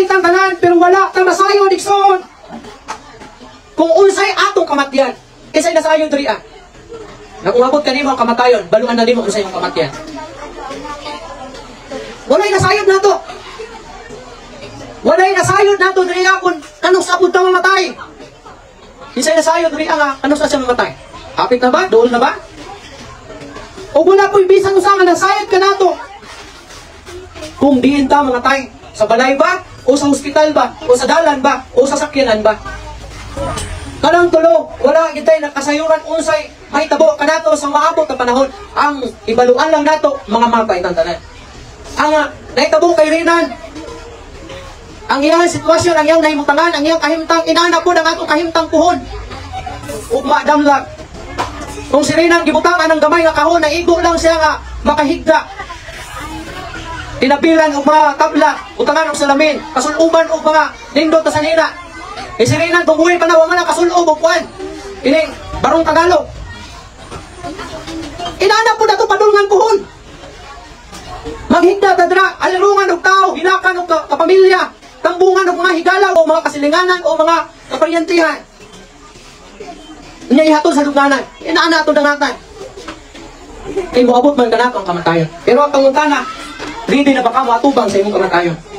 Mamatay tang tanan, pero wala ta masayod, igsoon, kung unsay atong kamatyan. Kinsay nasayod diri ah? Nga kung abot kanimo ang kamatayon, baluan na nimo unsay imong kamatyan. Walay nasayod nato. Walay nasayod nato diri ah kung kanus-a pud ta mamatay. Kinsay nasayod diri nga kanus-a siya mamatay? Hapit na ba? Dool na ba? O wala po'y bisan usa nga nasayod kanato kung diin ta mamatay. Sa balay ba? O sa ospital ba? O sa dalan ba? O sa sakyanan ba? Kanang tulo, wala gitay nakasayuran unsay mahitabo kanato sa maabot na panahon. Ang ibaluan lang nato, mga matay tang tanan. Ang nahitabo kay Renan, ang iyang sitwasyon, ang iyang nahimutangan, ang iyang kahimtang, inana po ang atong kahimtang puhon. Ugma damlag. Kung si Renan gibutangan ng gamay nga kahon, naigo lang siya nga makahigda. Tinapilan og mga tabla, utangan og salamin, kasuloban og mga nindot na sanina. Eh si Renan, tumuwi pa na, wa man ang kasulob og kuan. Ining barong Tagalog. Inana po na ito padulngan puhon. Maghigda ta dira, alirungan og tao, hilakan og kapamilya, tambungan og mga higala o mga kasilinganan o mga kaparyantihan. Nya ihatod sa lugnanan. Inaana ato dangatan. Kay moabot man kanato ang kamatayon. Pero ang pangutana, ready na ba ka moatubang sa imong kamatayon?